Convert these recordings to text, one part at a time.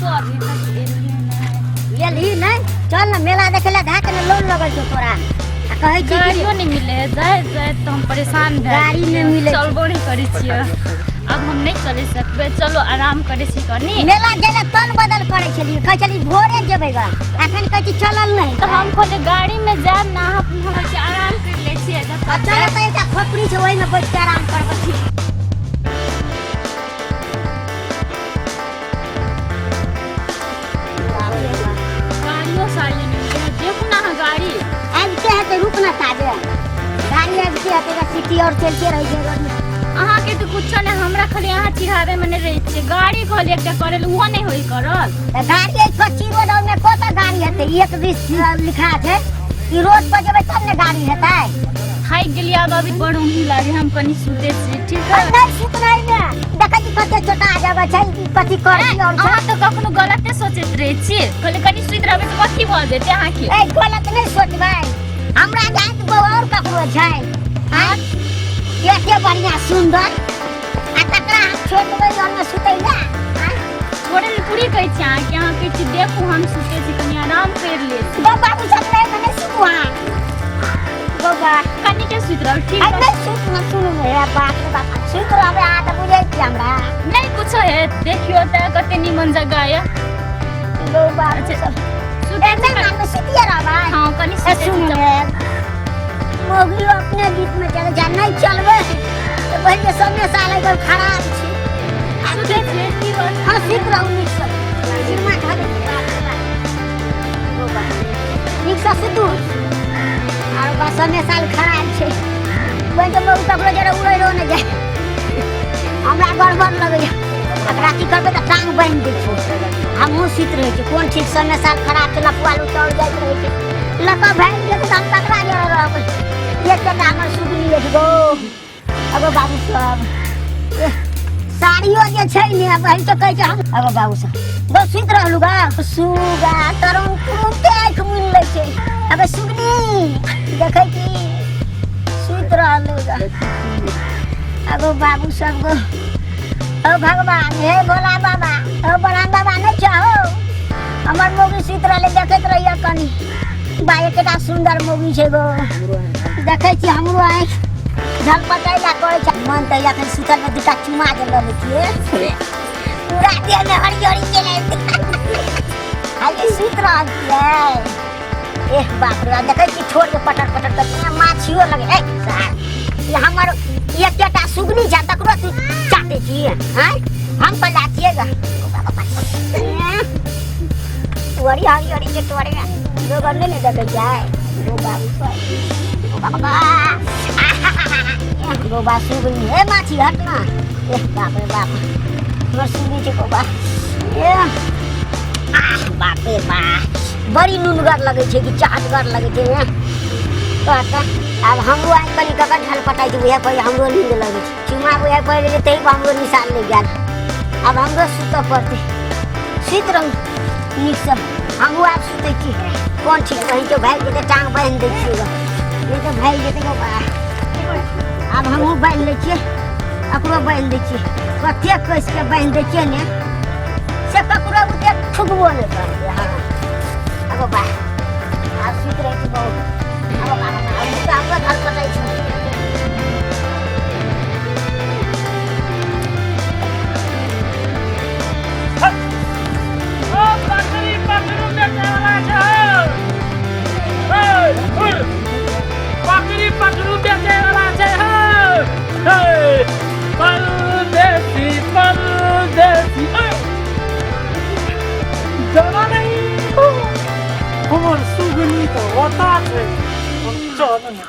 तो अभी तक एलियै नहि। एलही नहि? चल ने मेला देखे लए, धए के ने लोन लगल छौ तोरा आ कहै छी कि गाड़ियो नहि मिले है, जाइत जाइत तऽ हम परेशान भए गाड़ी गेलियै। नहि मिलै छै। चलबो नहि करै छियै, आब हम नहि चलि सकबै। चलो आराम करै छी कनि। मेला गेले तन बदल करै छलियै, कहै छलियै भोरे जेबै गा, एखन कहै छी चलल नहि। तऽ हम कहलियै गाड़ीमे जायब ने, अहाँ हम छी आराम करि लै छियै जब आ तक। चल तऽ एकटा खोपड़ी छै, ओहिमे बैठ के आराम करबै छी। गाड़ियो साड़ी नहि मिलै है, देखू ने अहाँ गाड़ी आबिते हेतै, रुक ना ताजे, गाड़ी आबिते हेतै। एकरा सिटी और चलिते रहै छै रोड मे। अहाँके तऽ कुछो नहि, हमरा खाली अहाँ चिढ़ाबै मे नहि रहै छियै। गाड़ी कहलियै एकटा करै लए, ओहो नहि होइ करल। तऽ गाड़ी एहि कच्ची रोड मे कतऽ गाड़ी हेतै? एक दिस लिखा छै, ई रोड पर जेबै तब ने गाड़ी हेतै। थाकि गेलियै आब, अभी बड़ ऊँघी लागे, हम कनि सुतै छी, ठीक है? नहि सुतनाइ ने, देखै छी कते छोटा जगह छै, ई कथी करै और छै। अहाँ तऽ कखनो गलते सोचैत रहै छियै। कहलियै कनि सुति रहबै तऽ कथी भऽ जेतै अहाँके? ए, गलत नहि सोचबै, हमरा जाइत बौआ और ककरो छै? आँय, एते बढ़िया सुंदर आ तकरा हम छोड़ि देबै घरमे सुतै लए? आँय? छोड़ै लए पूरी कहै छी अहाँके, अहाँ कहै छी देखू हम सुतै छी, कनि आराम करि ले। गौ बाबू सब नहि मने सुतू अहाँ बौआ। कनिके सुति रहब, ठीक आइ है? नहि सुत न, सुनू ने, हे बाप रे बाप, सुति रहबै अहाँ तऽ बुझै छी हमरा। नहि कुछो है, देखियो तऽ कते नीमन जगह यऽ। गौ बाबू सब सुतै छी एते नाम सुतिए रहबै। हँ, कनि ए, सुतै छी। सुनू चल। ने, मौगियो अपने बीच में चले जा, नहीं चलबै तऽ पहिले समय साल एगो खराब छै। सुतै छियै की बात? हाँ, सुति रहू नीकसँ, सिरमा धऽ दै छी, बाप रे बाप। गौ बाप, नीकसँ सुतू। आर बा समय साल खराब छै, ओहि तऽ मौगी ककरो जरे उड़ैलो नहि जाय। हमरा गड़बड़ लगैया, एकरा की करबै तऽ टांग बान्हि दै छियै, हमहूँ सुति रहै छी। कोन ठीक, समय साल खराब छै, लफुआ लुचाओल जाइत रहै छै, लऽ कऽ भागि जेतै तऽ हम ककरा जरे रहबै? एक टका हमर सुगनी अछि गो। अगो बाबू सब, एह, साड़ियो जे छै ने, बहिन तऽ कहै छै हम। अगो बाबू सब गो, सुति रहलू गा सुगा तरुण तुरन्ते आँखि मुनि लै छै। अबे सुगनी, देखै छी सुति रहलू गा। अगो बाबू सब गो, ओ भगवान, हे भोला बाबा, ओ बरान बाबा, नहि चाहो हमर मौगी सुति रहलै, देखैत रहिए कनि बा। एकटा सुन्दर मौगी छै गो, देखै छी हमरो आँखि झलपटैला करै छै। मन तऽ एखन सुतल मे दूटा चुमा जे लऽ लेतियै, पूरा देह मे हरियरी चलि आबितै। खाली सुति रहल छियै। एह बाप रे, देखै छी ठोर के पटर पटर कर माछियो लगे। ए सार, ई हमर एकेटा सुगनी छै, तकरो तू चाटे छी? आँय, हम पहिले छियै गा वरी हरी हरी के तोरे लोग नहीं ने देखै छै। गो बाबू सब, गो बाबा, गो बा सुगनी, ए माछी हट ना। ए बाप रे बाप, हमर सुगनी छै गो बा। ए आह बाप रे बाप, बड़ी नुनगर लगै छै कि चाहतगर लगै छै। ए कहता आब हमरो आइ कनि ककर झलपटाइ छै, उएह पर हमरो नींद लगै छै। चुमा उएह पड़ि गेलै, ताहि पर हमरो निशान लागि गेल। आब हमरो सुतऽ पड़तै। सुति रहू नीकसँ, हमहूँ आब सुतै छी। कोन ठीक, कहीं के भागि जेतै, टांग बान्हि दै छियै गऽ, नहि तऽ भागि जेतै गो बा। आब हमहूँ बान्हि लै छियै, एकरो बान्हि दै छियै। कतेक कसि कऽ बान्हि दै छियै ने, से ककरो ओतेक ठुकबो नहि करतै। हँ, अगो बा, आब सुति रहै छी बहुत। अगो बा, आब तऽ हमरो धड़कटै छै। ओ बकरी पकड़ू बेचे वाला छै हौ। हे, हुर। बकरी पकड़ू बेचे वाला छै हौ। हे, परदेसी परदेसी, ए। जाना नहीं हो। हमर सुगनी तऽ ओता छै, हम चल ने।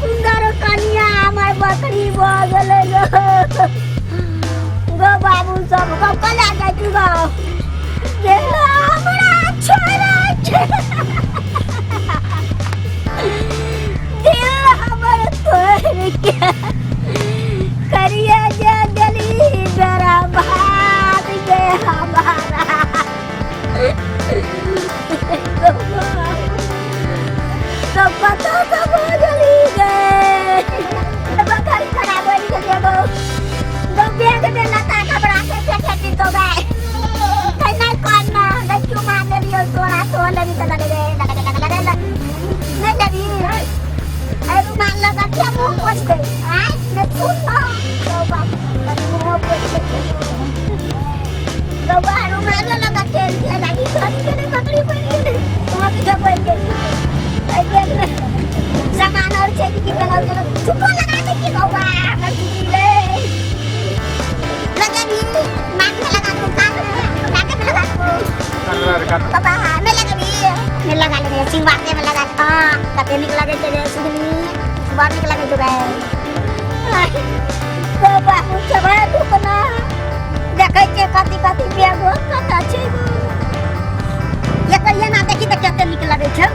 सुंदर कनिया हमर बकरी भऽ गेलै गो। गो बाबू सब गो कला जाइ छी गो गे हमरा छोड़ा छै दिल हमर तोड़ के करिए जे देली मेरा भात गे हमारा। सब पता सब हो गेली गे बकरी खराब हो गेली गो गो बैग में लता कपड़ा के फेंके दी तो गए कहीं नहीं करना देखियो मार लेलियो तोरा तो लगी तो लगे लगे लगे लगे लगे नहीं लगी अरे रुमाल लगा के मुंह पोछ दे आय ने तू ना तो बाप मुंह पोछ दे गो रुमाल लगा के लगी तो के बकरी पड़ गेली वहां पीछे पड़ गेली सामान और छै कि गेलौ गेलौ चुपो लगा दे कि गौवा हमर रे लगे भी नाक में लगा दू कान में नाक में लगा दू पापा में लगा भी में लगा ले सिंगार में लगा हां कते नीक लगे छै रे सुगनी बड़ नीक लगे छै रे बाबा सब दुखना देखै छै कथी कथी बेगो कत छै एकर एना देखी तऽ कते नीक लगे छै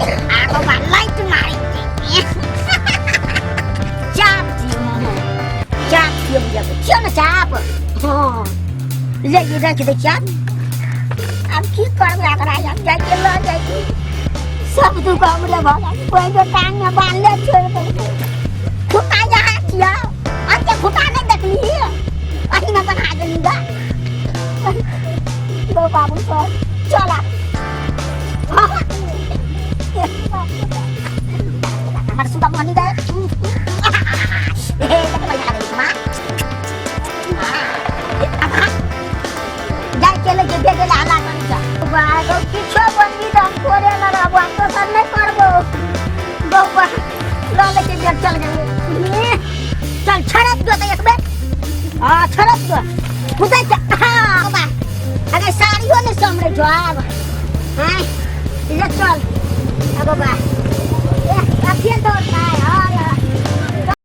आ बाबा लाइट मारै छै चाप दियौ चाप दियौ भैया छियौ ने चाप हँ ले ई राखि दै छियै आब की करबै एकरा हम जाइ छियै लऽ जाइ छी सब दुख हमरे भऽ गेल कोइ जो टांग में बान्हले छोड़ि देलकै खुटा यहाँ छियै अते खुटा नहि देखली अहीमे बन्हा देली गा गो बाबू सब चल आब। लऽ लै छै बेर, चल गेल। चल, छड़प दो तऽ एक बेर। हाँ, छड़प दो, उतै छै। हाँ बा, अगर साड़ियो नहि समरै छौ आब। हाँ, ले चल। अब बा।